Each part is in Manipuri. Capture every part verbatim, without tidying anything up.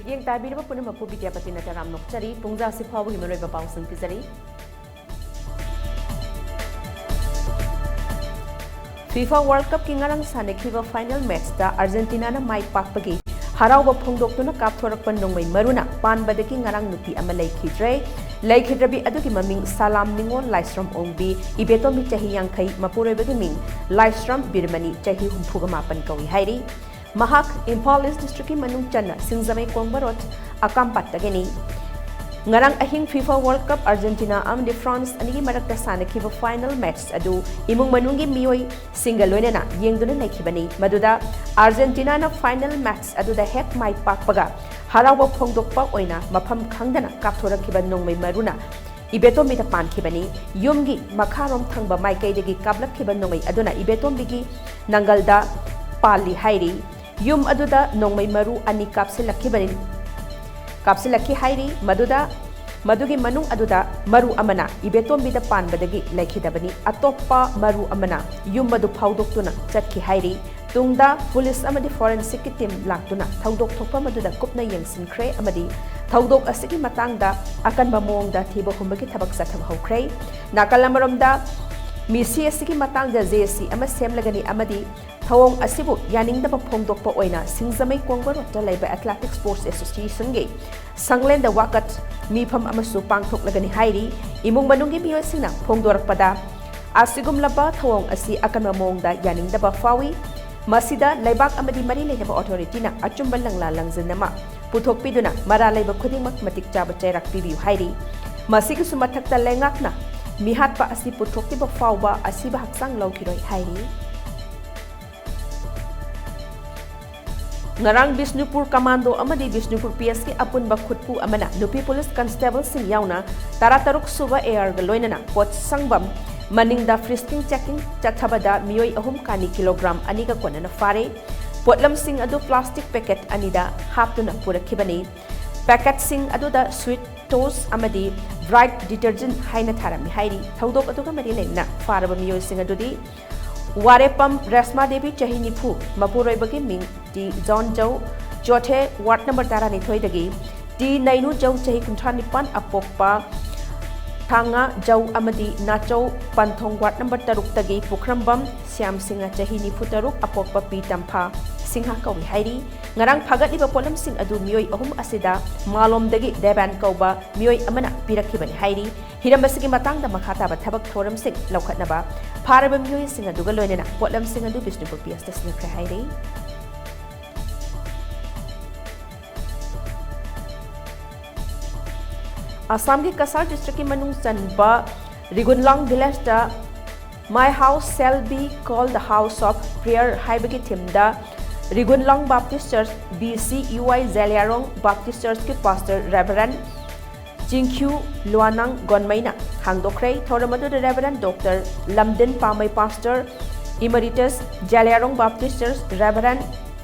ꯌꯦꯡ ꯇꯥꯕꯤꯔꯕ ꯄꯨꯝꯅꯃꯛꯄꯨ ꯕꯤꯗ꯭ꯌꯥꯄꯇꯤꯅ ꯇꯔꯥꯝꯅ ꯑꯣꯛꯆꯔꯤ꯫ ꯄꯨꯡꯖꯥꯁꯤ ꯐꯥꯎꯕꯒꯤ ꯃꯔꯨꯑꯣꯏꯕ ꯄꯥꯎꯁꯤꯡ ꯄꯤꯖꯔꯤ꯫ FIFA World Cupꯀꯤ ꯉꯔꯥꯡ ꯁꯥꯟꯅꯈꯤꯕ final matchꯇ Argentinaꯅ ꯃꯥꯏ ꯄꯥꯛꯄꯒꯤ ꯍꯔꯥꯎꯕ ꯐꯣꯡꯗꯣꯛꯇꯨꯅ ꯀꯥꯞꯊꯣꯔꯛꯄ ꯅꯣꯡꯃꯩ ꯃꯔꯨꯅ ꯄꯥꯟꯕꯗꯒꯤ ꯉꯔꯥꯡ ꯅꯨꯄꯤ ꯑꯃ ꯂꯩꯈꯤꯗ꯭ꯔꯦ꯫ ꯂꯩꯈꯤꯗ꯭ꯔꯕꯤ ꯑꯗꯨꯒꯤ ꯃꯃꯤꯡ ꯁꯂꯥꯝ ꯅꯤꯉꯣꯜ ꯂꯥꯏꯁ꯭ꯔꯝ ꯑꯣꯡꯕꯤ, ꯏꯕꯦꯇꯣꯝꯕꯤ ꯆꯍꯤ ꯌꯥꯡꯈꯩ, ꯃꯄꯨꯔꯣꯏꯕꯒꯤ ꯃꯤꯡ ꯂꯥꯏꯁ꯭ꯔꯝ ꯕꯤꯔꯃꯅꯤ, ꯆꯍꯤ ꯍꯨꯝꯐꯨꯒ ꯃꯥꯄꯟ ꯀꯧꯏ ꯍꯥꯏꯔꯤ꯫ ꯃꯍꯥꯛ ꯏꯝꯐꯥꯜ East Districtꯀꯤ ꯃꯅꯨꯡ ꯆꯟꯅ ꯁꯤꯡꯖꯃꯩ ꯀꯣꯡꯕ ꯔꯣꯗ ꯑꯀꯥꯝꯄꯥꯠꯇꯒꯤꯅꯤ꯫ ꯉꯔꯥꯡ ꯑꯍꯤꯡ FIFA World Cup Argentina ꯑꯃꯗꯤ France ꯑꯅꯤꯒꯤ ꯃꯔꯛꯇ ꯁꯥꯟꯅꯈꯤꯕ final match ꯑꯗꯨ ꯏꯃꯨꯡ ꯃꯅꯨꯡꯒꯤ ꯃꯤꯑꯣꯏꯁꯤꯡꯒ ꯂꯣꯏꯅꯅ ꯌꯦꯡꯗꯨꯅ ꯂꯩꯈꯤꯕꯅꯤ꯫ ꯃꯗꯨꯗ Argentinaꯅ final match ꯑꯗꯨꯗ ꯍꯦꯛ ꯃꯥꯏ ꯄꯥꯛꯄꯒ ꯍꯔꯥꯎꯕ ꯐꯣꯡꯗꯣꯛꯄ ꯑꯣꯏꯅ ꯃꯐꯝ ꯈꯪꯗꯅ ꯀꯥꯞꯊꯣꯔꯛꯈꯤꯕ ꯅꯣꯡꯃꯩ ꯃꯔꯨꯅ ꯏꯕꯦꯇꯣꯝꯕꯤꯗ ꯄꯥꯟꯈꯤꯕꯅꯤ꯫ ꯌꯨꯝꯒꯤ ꯃꯈꯥꯔꯣꯝ ꯊꯪꯕ ꯃꯥꯏꯀꯩꯗꯒꯤ ꯀꯥꯞꯂꯛꯈꯤꯕ ꯅꯣꯡꯃꯩ ꯑꯗꯨꯅ ꯏꯕꯦꯇꯣꯝꯕꯤꯒꯤ ꯅꯪꯒꯜꯗ ꯄꯥꯜꯂꯤ ꯍꯥꯏꯔꯤ꯫ ꯌꯨꯝ ꯑꯗꯨꯗ ꯅꯣꯡꯃꯩ ꯃꯔꯨ ꯑꯅꯤ ꯀꯥꯞꯁꯤꯜꯂꯛꯈꯤꯕꯅꯤ, ꯀꯥꯞꯁꯤꯜꯂꯛꯈꯤ ꯍꯥꯏꯔꯤ꯫ ꯃꯗꯨꯗ, ꯃꯗꯨꯒꯤ ꯃꯅꯨꯡ ꯑꯗꯨꯗ ꯃꯔꯨ ꯑꯃꯅ ꯏꯕꯦꯇꯣꯝꯕꯤꯗ ꯄꯥꯟꯕꯗꯒꯤ ꯂꯩꯈꯤꯗꯕꯅꯤ꯫ ꯑꯇꯣꯞꯄ ꯃꯔꯨ ꯑꯃꯅ ꯌꯨꯝ ꯑꯗꯨ ꯐꯥꯎꯗꯣꯛꯇꯨꯅ ꯆꯠꯈꯤ ꯍꯥꯏꯔꯤ꯫ ꯇꯨꯡꯗ ꯄꯨꯂꯤꯁ ꯑꯃꯗꯤ forensic team ꯂꯥꯛꯇꯨꯅ ꯊꯧꯗꯣꯛ ꯊꯣꯛꯐꯝ ꯑꯗꯨꯗ ꯀꯨꯞꯅ ꯌꯦꯡꯁꯤꯟꯈ꯭ꯔꯦ ꯑꯃꯗꯤ ꯊꯧꯗꯣꯛ ꯑꯁꯤꯒꯤ ꯃꯇꯥꯡꯗ ꯑꯀꯟꯕ ꯃꯑꯣꯡꯗ ꯊꯤꯕ ꯍꯨꯝꯕꯒꯤ ꯊꯕꯛ ꯆꯠꯊꯕ ꯍꯧꯈ꯭ꯔꯦ꯫ ꯅꯥꯀꯜ ꯑꯃꯔꯣꯝꯗ, ꯃꯤꯁꯤ ꯑꯁꯤꯒꯤ ꯃꯇꯥꯡꯗ JC ꯑꯃ ꯁꯦꯝꯂꯒꯅꯤ ꯑꯃꯗꯤ ꯊꯧꯑꯣꯡ ꯑꯁꯤꯕꯨ ꯌꯥꯅꯤꯡꯗꯕ ꯐꯣꯡꯗꯣꯛꯄ ꯑꯣꯏꯅ ꯁꯤꯡꯖꯃꯩ ꯀꯣꯡꯕ ꯔꯣꯗꯇ ꯂꯩꯕ Athletic Sports Associationꯒꯤ ꯁꯪꯂꯦꯟꯗ ꯋꯥꯀꯠ ꯃꯤꯐꯝ ꯑꯃꯁꯨ ꯄꯥꯡꯊꯣꯛꯂꯒꯅꯤ ꯍꯥꯏꯔꯤ꯫ ꯏꯃꯨꯡ ꯃꯅꯨꯡꯒꯤ ꯃꯤꯑꯣꯏꯁꯤꯡꯅ ꯐꯣꯡꯗꯣꯔꯛꯄꯗ, ꯑꯁꯤꯒꯨꯝꯂꯕ ꯊꯧꯑꯣꯡ ꯑꯁꯤ ꯑꯀꯟꯕ ꯃꯑꯣꯡꯗ ꯌꯥꯅꯤꯡꯗꯕ ꯐꯥꯎꯏ꯫ ꯃꯁꯤꯗ ꯂꯩꯕꯥꯛ ꯑꯃꯗꯤ ꯃꯔꯤ ꯂꯩꯅꯕ authorityꯅ ꯑꯆꯨꯝꯕ ꯂꯪꯂꯥ ꯂꯪꯖꯤꯟ ꯑꯃ ꯄꯨꯊꯣꯛꯄꯤꯗꯨꯅ ꯃꯔꯥꯜ ꯂꯩꯕ ꯈꯨꯗꯤꯡꯃꯛ ꯃꯇꯤꯛ ꯆꯥꯕ ꯆꯩꯔꯥꯛ ꯄꯤꯕꯤꯌꯨ ꯍꯥꯏꯔꯤ꯫ ꯃꯁꯤꯒꯤꯁꯨ ꯃꯊꯛꯇ ꯂꯩꯉꯥꯛꯅ ꯃꯤꯍꯥꯠꯄ ꯑꯁꯤ ꯄꯨꯊꯣꯛꯇ꯭ꯔꯤꯕ ꯐꯥꯎꯕ ꯑꯁꯤꯕ ꯍꯛꯆꯥꯡ ꯂꯧꯈꯤꯔꯣꯏ ꯍꯥꯏꯔꯤ꯫ ꯉꯔꯥꯡ ꯕꯤꯁꯅꯨꯄꯨꯔ ꯀꯃꯥꯟꯗꯣ ꯑꯃꯗꯤ ꯕꯤꯁꯅꯨꯄꯨꯔ PSꯀꯤ ꯑꯄꯨꯟꯕ ꯈꯨꯠꯄꯨ ꯑꯃꯅ ꯅꯨꯄꯤ ꯄꯨꯂꯤꯁ ꯀꯟꯁꯇꯦꯕꯜꯁꯤꯡ ꯌꯥꯎꯅ ꯇꯔꯥꯇꯔꯨꯛ ꯁꯨꯕ ARꯒ ꯂꯣꯏꯅꯅ ꯄꯣꯠꯁꯪꯐꯝ ꯃꯅꯤꯡꯗ frisking checking ꯆꯠꯊꯕꯗ ꯃꯤꯑꯣꯏ ꯑꯍꯨꯝ ꯀꯥꯅꯤ ꯀꯤꯂꯣꯒ꯭ꯔꯥꯝ ꯑꯅꯤꯒ ꯀꯣꯟꯅꯅ ꯐꯥꯔꯦ꯫ ꯄꯣꯠꯂꯝꯁꯤꯡ ꯑꯗꯨ plastic packet ꯑꯅꯤꯗ ꯍꯥꯞꯇꯨꯅ ꯄꯨꯔꯛꯈꯤꯕꯅꯤ꯫ Packetꯁꯤꯡ ꯑꯗꯨꯗ Sweet Toast ꯑꯃꯗꯤ Bright detergent ꯍꯥꯏꯅ ꯊꯥꯔꯝꯃꯤ ꯍꯥꯏꯔꯤ꯫ ꯊꯧꯗꯣꯛ ꯑꯗꯨꯒ ꯃꯔꯤ ꯂꯩꯅꯅ ꯐꯥꯔꯕ ꯃꯤꯑꯣꯏꯁꯤꯡ ꯑꯗꯨꯗꯤ ꯋꯥꯔꯦꯄꯝ ꯔꯦꯁꯃꯥ ꯗꯦꯕꯤ, ꯆꯍꯤ ꯅꯤꯐꯨ, ꯃꯄꯨꯔꯣꯏꯕꯒꯤ ꯃꯤꯡ T John Jou, Chothe, ward number ꯇꯔꯥꯅꯤꯊꯣꯏꯗꯒꯤ ꯇꯤ ꯅꯩꯅꯨꯖꯧ, ꯆꯍꯤ ꯀꯨꯟꯊ꯭ꯔꯥ ꯅꯤꯄꯥꯟ, ꯑꯄꯣꯛꯄ ꯊꯥꯡꯉꯥꯖꯧ ꯑꯃꯗꯤ ꯅꯥꯆꯧ, ꯄꯟꯊꯣꯡ ward number ꯇꯔꯨꯛꯇꯒꯤ ꯄꯨꯈ꯭ꯔꯝꯕꯝ ꯁ꯭ꯌꯥꯝ ꯁꯤꯡꯍ, ꯆꯍꯤ ꯅꯤꯐꯨ ꯇꯔꯨꯛ, ꯑꯄꯣꯛꯄ ꯄꯤ ꯇꯝꯐꯥ ꯁꯤꯡꯍ ꯀꯧꯏ ꯍꯥꯏꯔꯤ꯫ ꯉꯔꯥꯡ ꯐꯥꯒꯠꯂꯤꯕ ꯄꯣꯠꯂꯝꯁꯤꯡ ꯑꯗꯨ ꯃꯤꯑꯣꯏ ꯑꯍꯨꯝ ꯑꯁꯤꯗ ꯃꯥꯂꯣꯝꯗꯒꯤ ꯗꯦꯕꯥꯟ ꯀꯧꯕ ꯃꯤꯑꯣꯏ ꯑꯃꯅ ꯄꯤꯔꯛꯈꯤꯕꯅꯤ ꯍꯥꯏꯔꯤ꯫ ꯍꯤꯔꯝ ꯑꯁꯤꯒꯤ ꯃꯇꯥꯡꯗ ꯃꯈꯥ ꯇꯥꯕ ꯊꯕꯛ ꯊꯧꯔꯝꯁꯤꯡ ꯂꯧꯈꯠꯅꯕ ꯐꯥꯔꯕ ꯃꯤꯑꯣꯏꯁꯤꯡ ꯑꯗꯨꯒ ꯂꯣꯏꯅꯅ ꯄꯣꯠꯂꯝꯁꯤꯡ ꯑꯗꯨ ꯕꯤꯁꯅꯨꯄꯨꯔ ꯄꯤ ꯑꯦꯁꯇ ꯁꯤꯟꯅꯈ꯭ꯔꯦ ꯍꯥꯏꯔꯤ꯫ ꯑꯁꯥꯝꯒꯤ ꯀꯁꯥꯔ ꯗꯤꯁꯇ꯭ꯔꯤꯛꯀꯤ ꯃꯅꯨꯡ ꯆꯟꯕ ꯔꯤꯒꯨꯟꯂꯥꯡ ꯚꯤꯂꯦꯖꯇ My house shall be called the house of prayer ꯍꯥꯏꯕꯒꯤ ꯊꯤꯝꯗ ꯔꯤꯒꯨꯟꯂꯥꯡ baptise church, B C U I ꯖꯦꯂꯤꯌꯥꯔꯣꯡ baptise ꯆꯔꯆꯀꯤ pastor ꯔꯦꯚꯔꯦꯟ ꯆꯤꯡꯈ꯭ꯌꯨ ꯂꯨꯋꯥꯅꯥꯡ ꯒꯣꯟꯃꯩꯅ ꯍꯥꯡꯗꯣꯛꯈ꯭ꯔꯦ꯫ ꯊꯧꯔꯝ ꯑꯗꯨꯗ ꯔꯦꯚꯔꯦꯟ ꯗꯣꯛꯇꯔ ꯂꯝꯗꯤꯟ ꯄꯥꯃꯩ, ꯄꯥꯁꯇꯔ ꯏꯃꯔꯤꯇꯁ ꯖꯦꯂꯤꯌꯥꯔꯣꯡ ꯕꯥꯞꯇꯤꯁ ꯆꯔꯆ, ꯔꯦꯚꯔꯦꯟ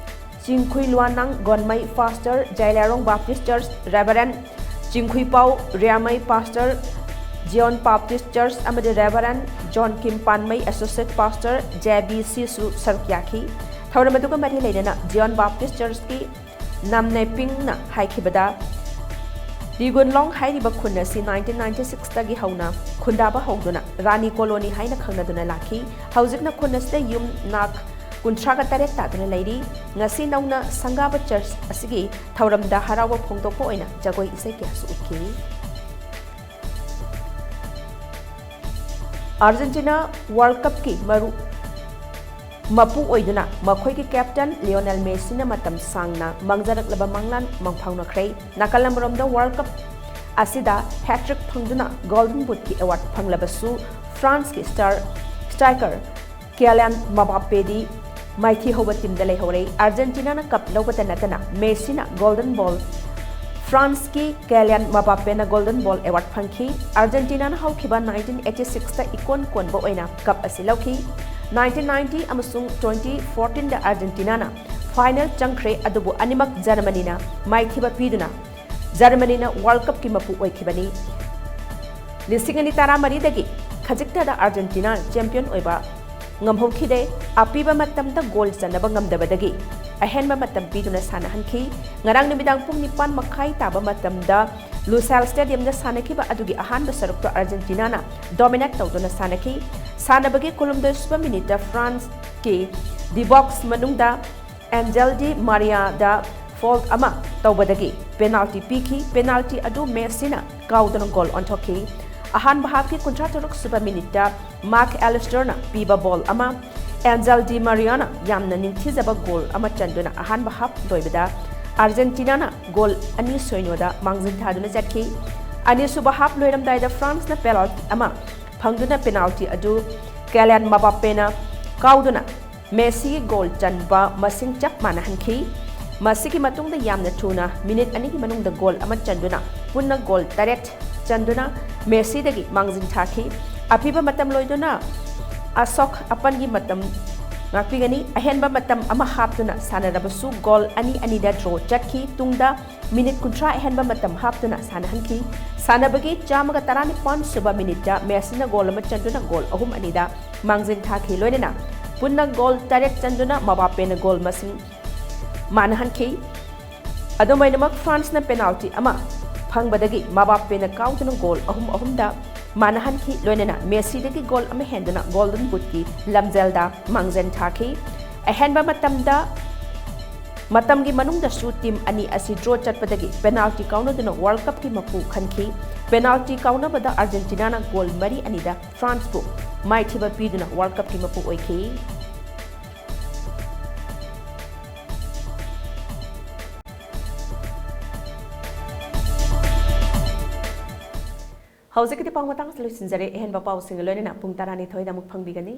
ꯆꯤꯡꯈꯨꯏ ꯂꯨꯋꯥꯅꯥꯡ ꯒꯣꯟꯃꯩ, ꯄꯥꯁꯇꯔ ꯖꯦꯂꯤꯌꯥꯔꯣꯡ ꯕꯥꯞꯇꯤꯁ ꯆꯔꯆ, ꯔꯦꯚꯔꯦꯟ ꯆꯤꯡꯈꯨꯏꯄꯥꯎ ꯔꯤꯌꯥꯃꯩ, ꯄꯥꯁꯇꯔ ꯖꯤꯌꯣꯟ ꯕꯥꯞꯇꯤꯁ ꯆꯔꯆ, ꯑꯃꯗꯤ ꯔꯦꯚꯔꯦꯟ ꯖꯣꯟ ꯀꯤꯝ ꯄꯥꯟꯃꯩ, ꯑꯦꯁꯣꯁꯤꯌꯦꯠ ꯄꯥꯁꯇꯔ, ꯖꯦ ꯕꯤ ꯁꯤꯁꯨ ꯁꯔꯨꯛ ꯌꯥꯈꯤ꯫ ꯊꯧꯔꯝ ꯑꯗꯨꯒ ꯃꯔꯤ ꯂꯩꯅꯅ ꯖꯤꯌꯣꯟ ꯕꯥꯞꯇꯤꯁ ꯆꯔꯆꯀꯤ ꯅꯥꯝꯅꯩ ꯄꯤꯡꯅ ꯍꯥꯏꯈꯤꯕꯗ, ꯔꯤꯒꯨꯟꯂꯣꯡ ꯍꯥꯏꯔꯤꯕ ꯈꯨꯟ ꯑꯁꯤ ꯅꯥꯏꯟꯇꯤꯟ ꯅꯥꯏꯟꯇꯤ ꯁꯤꯛꯁꯇꯒꯤ ꯍꯧꯅ ꯈꯨꯟꯗꯥꯕ ꯍꯧꯗꯨꯅ ꯔꯥꯅꯤ ꯀꯣꯂꯣꯅꯤ ꯍꯥꯏꯅ ꯈꯪꯅꯗꯨꯅ ꯂꯥꯛꯈꯤ꯫ ꯍꯧꯖꯤꯛꯅ ꯈꯨꯟ ꯑꯁꯤꯗ ꯌꯨꯝ ꯅꯥꯛ ꯀꯨꯟꯊ꯭ꯔꯥꯒ ꯇꯔꯦꯠ ꯇꯥꯗꯨꯅ ꯂꯩꯔꯤ꯫ ꯉꯁꯤ ꯅꯧꯅ ꯁꯪꯒꯥꯕ ꯆꯔꯆ ꯑꯁꯤꯒꯤ ꯊꯧꯔꯝꯗ ꯍꯔꯥꯎꯕ ꯐꯣꯡꯗꯣꯛꯄ ꯑꯣꯏꯅ ꯖꯒꯣꯏ ꯏꯁꯩ ꯀꯌꯥꯁꯨ ꯎꯠꯈꯤ꯫ ꯑꯥꯔꯖꯦꯟꯇꯤꯅꯥ ꯋꯥꯔꯜꯗ ꯀꯞꯀꯤ ꯃꯔꯨ ꯃꯄꯨ ꯑꯣꯏꯗꯨꯅ ꯃꯈꯣꯏꯒꯤ ꯀꯦꯞꯇꯦꯟ ꯂꯤꯑꯣꯅꯦꯜ ꯃꯦꯁꯤꯅ ꯃꯇꯝ ꯁꯥꯡꯅ ꯃꯥꯡꯖꯔꯛꯂꯕ ꯃꯪꯂꯥꯟ ꯃꯪꯐꯥꯎꯅꯈ꯭ꯔꯦ꯫ ꯅꯥꯀꯜ ꯑꯃꯔꯣꯝꯗ ꯋꯥꯔꯜꯗ ꯀꯞ ꯑꯁꯤꯗ ꯍꯦꯇ꯭ꯔꯤꯛ ꯐꯪꯗꯨꯅ ꯒꯣꯜꯗꯟ ꯕꯨꯠꯀꯤ ꯑꯦꯋꯥꯔꯗ ꯐꯪꯂꯕꯁꯨ ꯐ꯭ꯔꯥꯟꯁꯀꯤ ꯁ꯭ꯇꯥꯔ ꯁ꯭ꯇ꯭ꯔꯥꯏꯀꯔ ꯀꯦꯂꯤꯌꯥꯟ ꯃꯕꯥꯞꯄꯦꯗꯤ ꯃꯥꯏꯊꯤ ꯍꯧꯕ ꯇꯤꯝꯗ ꯂꯩꯍꯧꯔꯦ꯫ ꯑꯥꯔꯖꯦꯟꯇꯤꯅꯥꯅ ꯀꯞ ꯂꯧꯕꯇ ꯅꯠꯇꯅ ꯃꯦꯁꯤꯅ ꯒꯣꯜꯗꯟ ꯕꯣꯜ, ꯐ꯭ꯔꯥꯟꯁꯀꯤ ꯀꯦꯂꯤꯌꯥꯟ ꯃꯕꯥꯞꯄꯦꯅ ꯒꯣꯜꯗꯟ ꯕꯣꯜ ꯑꯦꯋꯥꯔꯗ ꯐꯪꯈꯤ꯫ ꯑꯥꯔꯖꯦꯟꯇꯤꯅꯥꯅ ꯍꯧꯈꯤꯕ ꯅꯥꯏꯟꯇꯤꯟ ꯑꯩꯠꯇꯤ ꯁꯤꯛꯁꯇ ꯏꯀꯣꯟ ꯀꯣꯟꯕ ꯑꯣꯏꯅ ꯀꯞ ꯑꯁꯤ ꯂꯧꯈꯤ꯫ ꯅꯥꯏꯟꯇꯤꯟ ꯅꯥꯏꯟꯇꯤ ꯑꯃꯁꯨꯡ ꯇ꯭ꯋꯦꯟꯇꯤ ꯐꯣꯔꯇꯤꯟꯗ ꯑꯥꯔꯖꯦꯟꯇꯤꯅꯥꯅ ꯐꯥꯏꯅꯦꯜ ꯆꯪꯈ꯭ꯔꯦ, ꯑꯗꯨꯕꯨ ꯑꯅꯤꯃꯛ ꯖꯔꯃꯅꯤꯅ ꯃꯥꯏꯊꯤꯕ ꯄꯤꯗꯨꯅ ꯖꯔꯃꯅꯤꯅ ꯋꯥꯔꯜꯗ ꯀꯞꯀꯤ ꯃꯄꯨ ꯑꯣꯏꯈꯤꯕꯅꯤ꯫ ꯂꯤꯁꯤꯡ ꯑꯅꯤ ꯇꯔꯥꯃꯔꯤꯗꯒꯤ ꯈꯖꯤꯛꯇꯗ ꯑꯥꯔꯖꯦꯟꯇꯤꯅꯥ ꯆꯦꯝꯄꯤꯌꯟ ꯑꯣꯏꯕ ꯉꯝꯍꯧꯈꯤꯗꯦ꯫ ꯑꯄꯤꯕ ꯃꯇꯝꯗ ꯒꯣꯜ ꯆꯟꯅꯕ ꯉꯝꯗꯕꯗꯒꯤ ꯑꯍꯦꯟꯕ ꯃꯇꯝ ꯄꯤꯗꯨꯅ ꯁꯥꯟꯅꯍꯟꯈꯤ꯫ ꯉꯔꯥꯡ ꯅꯨꯃꯤꯗꯥꯡ ꯄꯨꯡ ꯅꯤꯄꯥꯟ ꯃꯈꯥꯏ ꯇꯥꯕ ꯃꯇꯝꯗ ꯂꯨꯁꯦꯜ ꯁ꯭ꯇꯦꯗꯤꯌꯝꯗ ꯁꯥꯟꯅꯈꯤꯕ ꯑꯗꯨꯒꯤ ꯑꯍꯥꯟꯕ ꯁꯔꯨꯛꯇ ꯑꯥꯔꯖꯦꯟꯇꯤꯅꯥꯅ ꯗꯣꯃꯤꯅꯦꯠ ꯇꯧꯗꯨꯅ ꯁꯥꯟꯅꯈꯤ꯫ ꯁꯥꯟꯅꯕꯒꯤ ꯀꯨꯟꯍꯨꯝꯗꯣꯏ ꯁꯨꯕ ꯃꯤꯅꯤꯠꯇ ꯐ꯭ꯔꯥꯟꯁꯀꯤ ꯗꯤ ꯕꯣꯛꯁ ꯃꯅꯨꯡꯗ ꯑꯦꯟꯖꯦꯜ ꯗꯤ ꯃꯥꯔꯤꯌꯥꯗ ꯐꯣꯜ ꯑꯃ ꯇꯧꯕꯗꯒꯤ ꯄꯦꯅꯥꯜꯇꯤ ꯄꯤꯈꯤ꯫ ꯄꯦꯅꯥꯜꯇꯤ ꯑꯗꯨ ꯃꯦꯁꯤꯅ ꯀꯥꯎꯗꯨꯅ ꯒꯣꯜ ꯑꯣꯟꯊꯣꯛꯈꯤ꯫ ꯑꯍꯥꯟꯕ ꯍꯥꯞꯀꯤ ꯀꯨꯟꯊ꯭ꯔꯥ ꯇꯔꯨꯛ ꯁꯨꯕ ꯃꯤꯅꯤꯠꯇ ꯃꯥꯔꯛ ꯑꯦꯂꯤꯁꯇꯔꯅ ꯄꯤꯕ ꯕꯣꯜ ꯑꯃ ꯑꯦꯟꯖꯦꯜ ꯗꯤ ꯃꯥꯔꯤꯌꯥꯅ ꯌꯥꯝꯅ ꯅꯤꯡꯊꯤꯖꯕ ꯒꯣꯜ ꯑꯃ ꯆꯟꯗꯨꯅ ꯑꯍꯥꯟꯕ ꯍꯥꯞ ꯂꯣꯏꯕꯗ ꯑꯥꯔꯖꯦꯟꯇꯤꯅꯥꯅ ꯒꯣꯜ ꯑꯅꯤ ꯁꯣꯏꯅꯣꯗ ꯃꯥꯡꯖꯤꯟ ꯊꯥꯗꯨꯅ ꯆꯠꯈꯤ꯫ ꯑꯅꯤꯁꯨꯕ ꯍꯥꯞ ꯂꯣꯏꯔꯝꯗꯥꯏꯗ ꯐ꯭ꯔꯥꯟꯁꯅ ꯄꯦꯅꯥꯜꯇꯤ ꯑꯃ ꯐꯪꯗꯨꯅ ꯄꯦꯅꯥꯜꯇꯤ ꯑꯗꯨ ꯀꯦꯂꯤꯌꯥꯟ ꯃꯕꯥꯞꯄꯦꯅ ꯀꯥꯎꯗꯨꯅ ꯃꯦꯁꯤꯒꯤ ꯒꯣꯜ ꯆꯟꯕ ꯃꯁꯤꯡ ꯆꯞ ꯃꯥꯟꯅꯍꯟꯈꯤ꯫ ꯃꯁꯤꯒꯤ ꯃꯇꯨꯡꯗ ꯌꯥꯝꯅ ꯊꯨꯅ ꯃꯤꯅꯤꯠ ꯑꯅꯤꯒꯤ ꯃꯅꯨꯡꯗ ꯒꯣꯜ ꯑꯃ ꯆꯟꯗꯨꯅ ꯄꯨꯟꯅ ꯒꯣꯜ ꯇꯔꯦꯠ ꯆꯟꯗꯨꯅ ꯃꯦꯁꯤꯗꯒꯤ ꯃꯥꯡꯖꯤꯟ ꯊꯥꯈꯤ꯫ ꯑꯄꯤꯕ ꯃꯇꯝ ꯂꯣꯏꯗꯨꯅ ꯑꯁꯣꯛ ꯑꯄꯟꯒꯤ ꯃꯇꯝ ꯉꯥꯛꯄꯤꯒꯅꯤ꯫ ꯑꯍꯦꯟꯕ ꯃꯇꯝ ꯑꯃ ꯍꯥꯞꯇꯨꯅ ꯁꯥꯟꯅꯔꯕꯁꯨ ꯒꯣꯜ ꯑꯅꯤ ꯑꯅꯤꯗ ꯗ꯭ꯔꯣ ꯆꯠꯈꯤ꯫ ꯇꯨꯡꯗ ꯃꯤꯅꯤꯠ ꯀꯨꯟꯊ꯭ꯔꯥ ꯑꯍꯦꯟꯕ ꯃꯇꯝ ꯍꯥꯞꯇꯨꯅ ꯁꯥꯟꯅꯍꯟꯈꯤ꯫ ꯁꯥꯟꯅꯕꯒꯤ ꯆꯥꯝꯃꯒ ꯇꯔꯥꯅꯤꯄꯥꯟ ꯁꯨꯕ ꯃꯤꯅꯤꯠꯇ ꯃꯦꯁꯤꯅ ꯒꯣꯜ ꯑꯃ ꯆꯟꯗꯨꯅ ꯒꯣꯜ ꯑꯍꯨꯝ ꯑꯅꯤꯗ ꯃꯥꯡꯖꯤꯟ ꯊꯥꯈꯤ꯫ ꯂꯣꯏꯅꯅ ꯄꯨꯟꯅ ꯒꯣꯜ ꯇꯔꯦꯠ ꯆꯟꯗꯨꯅ ꯃꯕꯥꯞꯄꯦꯅ ꯒꯣꯜ ꯃꯁꯤꯡ ꯃꯥꯟꯅꯍꯟꯈꯤ꯫ ꯑꯗꯨꯝ ꯑꯣꯏꯅꯃꯛ ꯐ꯭ꯔꯥꯟꯁꯅ ꯄꯦꯅꯥꯜꯇꯤ ꯑꯃ ꯐꯪꯕꯗꯒꯤ ꯃꯕꯥꯞꯄꯦꯅ ꯀꯥꯎꯗꯨꯅ ꯒꯣꯜ ꯑꯍꯨꯝ ꯑꯍꯨꯝꯗ ꯃꯥꯟꯅꯍꯟꯈꯤ꯫ ꯂꯣꯏꯅꯅ ꯃꯦꯁꯤꯗꯒꯤ ꯒꯣꯜ ꯑꯃ ꯍꯦꯟꯗꯨꯅ ꯒꯣꯜꯗꯟ ꯕꯨꯠꯀꯤ ꯂꯝꯖꯦꯜꯗ ꯃꯥꯡꯖꯤꯟ ꯊꯥꯈꯤ꯫ ꯑꯍꯦꯟꯕ ꯃꯇꯝꯗ ꯃꯇꯝꯒꯤ ꯃꯅꯨꯡꯗꯁꯨ ꯇꯤꯝ ꯑꯅꯤ ꯑꯁꯤ ꯗ꯭ꯔꯣ ꯆꯠꯄꯗꯒꯤ ꯄꯦꯅꯥꯜꯇꯤ ꯀꯥꯎꯅꯗꯨꯅ ꯋꯥꯔꯜ ꯀꯞꯀꯤ ꯃꯄꯨ ꯈꯟꯈꯤ꯫ ꯄꯦꯅꯥꯜꯇꯤ ꯀꯥꯎꯅꯕꯗ ꯑꯥꯔꯖꯦꯟꯇꯤꯅꯥꯅ ꯒꯣꯜ ꯃꯔꯤ ꯑꯅꯤꯗ ꯐ꯭ꯔꯥꯟꯁꯄꯨ ꯃꯥꯏꯊꯤꯕ ꯄꯤꯗꯨꯅ ꯋꯥꯔꯜ ꯀꯞꯀꯤ ꯃꯄꯨ ꯑꯣꯏꯈꯤ꯫ ꯍꯧꯖꯤꯛꯀꯤꯗꯤ ꯄꯥꯎ ꯃꯇꯥꯡꯁꯤ ꯂꯣꯏꯁꯤꯟꯖꯔꯦ꯫ ꯑꯍꯦꯟꯕ ꯄꯥꯎꯁꯤꯡꯒ ꯂꯣꯏꯅꯅ ꯄꯨꯡ ꯇꯔꯥꯅꯤꯊꯣꯏꯗ ꯑꯃꯨꯛ ꯐꯪꯕꯤꯒꯅꯤ꯫